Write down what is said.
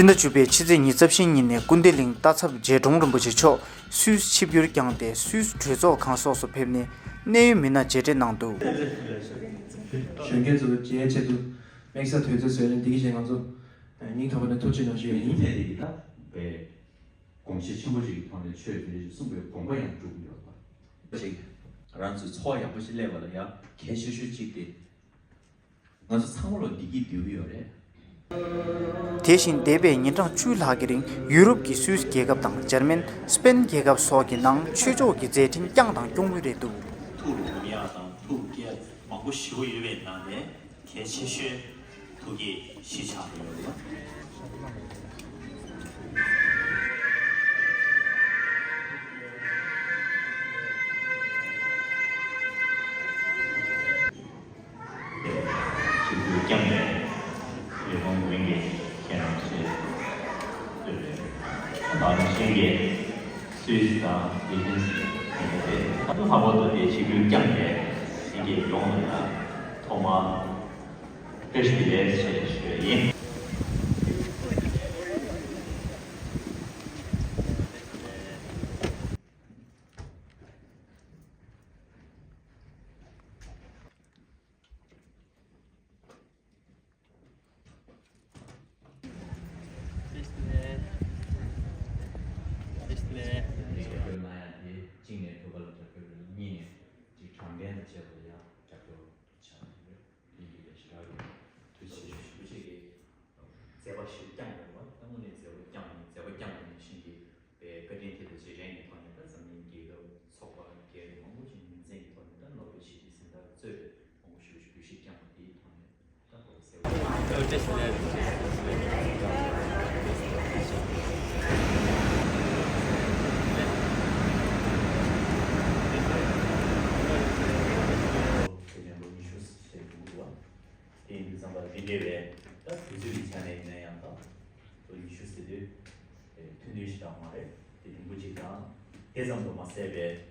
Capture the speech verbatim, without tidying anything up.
ཕྱི་ཟླ་བཅུ་པའི་ཕྱི་ཚེས་ཉི་ཤུ་རྩ་བཞི་ཉིན་ནས་ཀུན་བདེ་གླིང་རྟ་ཚབ་རྗེ་དྲུང་རིན་པོ་ཆེ་མཆོག་སུད་སི་ཆིབས་བསྒྱུར་བསྐྱངས་ཏེ། སུད་སི་གྲོས་ཚོགས་ཁང་སོགས་སུ་ཕེབས་ནས་གནད་ཡོད་མི་སྣ་མཇལ་འཕྲད་གནང་འདུག། གཞོན་སྐྱེས་ཚོ་མཇལ་ཆེད་དུ་དམིགས་བསལ་དུས་ཚོད་བཟོས་ནས་འདི་གི་ཆེད་ང་ཚོ་སྙིང་ཐག་པ་ནས་ཐུགས་རྗེ་གནང་ཞུ་ཡ་ཡིན། ཐད་དེ་ད་བའི་དགོངས་གཞི་ཆེན་པོ་ཞིག་གི་ཐོག་ནས་ཆོས་དེ་འདྲ་ཞིག་གསུངས་པའི་དགོངས་པ་ཡང་འགྲུབ་ཡོད་པ་ཞིག་ང་རང་ཚོའི་འཚོ་བ་ཡག་པོ་ཞིག་སླེབས་པ་ལ་ཡང་གལ་ཆེ་ཤོས་གཅིག་དེ། ང་ཚོ་ཚང་མ་ལ་བདེ་སྐྱིད་འདོད་ཀྱི་ཡོད་རེད། དེ་བཞིན་འདས་པའི་ཉིན་གྲངས་བཅུ་ལྷག་གི་རིང་ཡུ་རོབ་ཀྱི་སུད་སི་རྒྱལ་ཁབ་དང་འཇར་མན། སི་པེན་རྒྱལ་ཁབ་སོགས་ཀྱི་ནང་ཆོས་ཕྱོགས་ཀྱི་མཛད་འཕྲིན་བསྐྱངས་དང་སྐྱོང་གི་རེད་འདུག། ཐུགས་ལ་འོང་ཡག་དང་ཐུགས་བསྐྱེད་མང་པོ་ཞིག་ཡོད་པའི་ནང་ནས་གལ་ཆེ་ཤོས་ཐུགས་བསྐྱེད་གཞི་ཆགས་ཡོད་རེད། ཆིབས་བསྒྱུར་བསྐྱངས་པའི་ཡོད་དགོངས་མགོན་གྱི་ཁྱེད་རང་ཞེས་འདོད་པའི་ད་ནང་བཞིན་གྱི་སུད་སི་དང་ཨི་ཐན་ཡིན་པ་དེ་ད་དུང་ལྷག་པར་དུ་དེ་ཆིབས་བསྒྱུར་བསྐྱངས་པའི་ཡིན་གྱི་ཡོང་ལ་ཡང་ཐོག་མར་བཀྲ་ཤིས་བདེ་ལེགས་ཞེས་ཞུ་བ་ཡིན། བོད་ནང་ཡང་དེ་གཅིག་ནས་བོད་པ་ལ་རྒྱབ་སྐྱོར་རེད། གཉིས་ནས་ཅིག་དྲང་བདེན་དང་བཅས་པ་ལ་ཡང་རྒྱབ་སྐྱོར་ཆགས་ཀྱི་རེད། དེ་ཡིན་གྱི་ཞེ་དྲག་གི་ཐུགས་རྗེ་ཆེ་ཞུ་ཞུ་ཅིག་གི་མཛད་པ་ཞིག་བསྐྱངས་ཡོད་པ་ད་དངོས་གནས་མཛད་པ་བསྐྱངས་ནས་མཛད་པ་བསྐྱངས་ནས་ཤིང་གི་པའི་བཀའ་དྲིན་དེ་དང་རྗེས་དྲན་གྱི་ཐོག་ནས་ད་འཛམ་གླིང་རྒྱལ་ཁབ་ཚོགས་པ་རྒྱལ་ཁབ་མང་པོ་ཅིག་ངོས་འཛིན་གྱི་ཐོག་ནས་ད་ནོ་བེལ་ཞི་བདེའི་གཟེངས་རྟགས་གཙོས་པའི་མང་པོ་ཞིག་གིས་གུས་ཞབས་བསྐྱངས་པ་དེའི་ཐོག་ནས་ད་གོ་སྐབས་ཟེར་བ། ལོ་ཉི་ཤུ་ཞེས་འདུག་པ། དེ་ཡིན་དུས་ཙམ་པ་འདི་འདྲ་བའི་ད་དུས་ཚོད་ཀྱི་ཆ་ནས་ཡིན་ན་ཡང་ད་ལོ་ཉི་ཤུ་ཟེར་དུས་ཐུང་ཐུང་ཞིག་ཀྱང་མ་རེད། དེ་རིང་པོ་ཅིག་དང་དེ་ཙམ་དུ་མ་ཟད་པའི།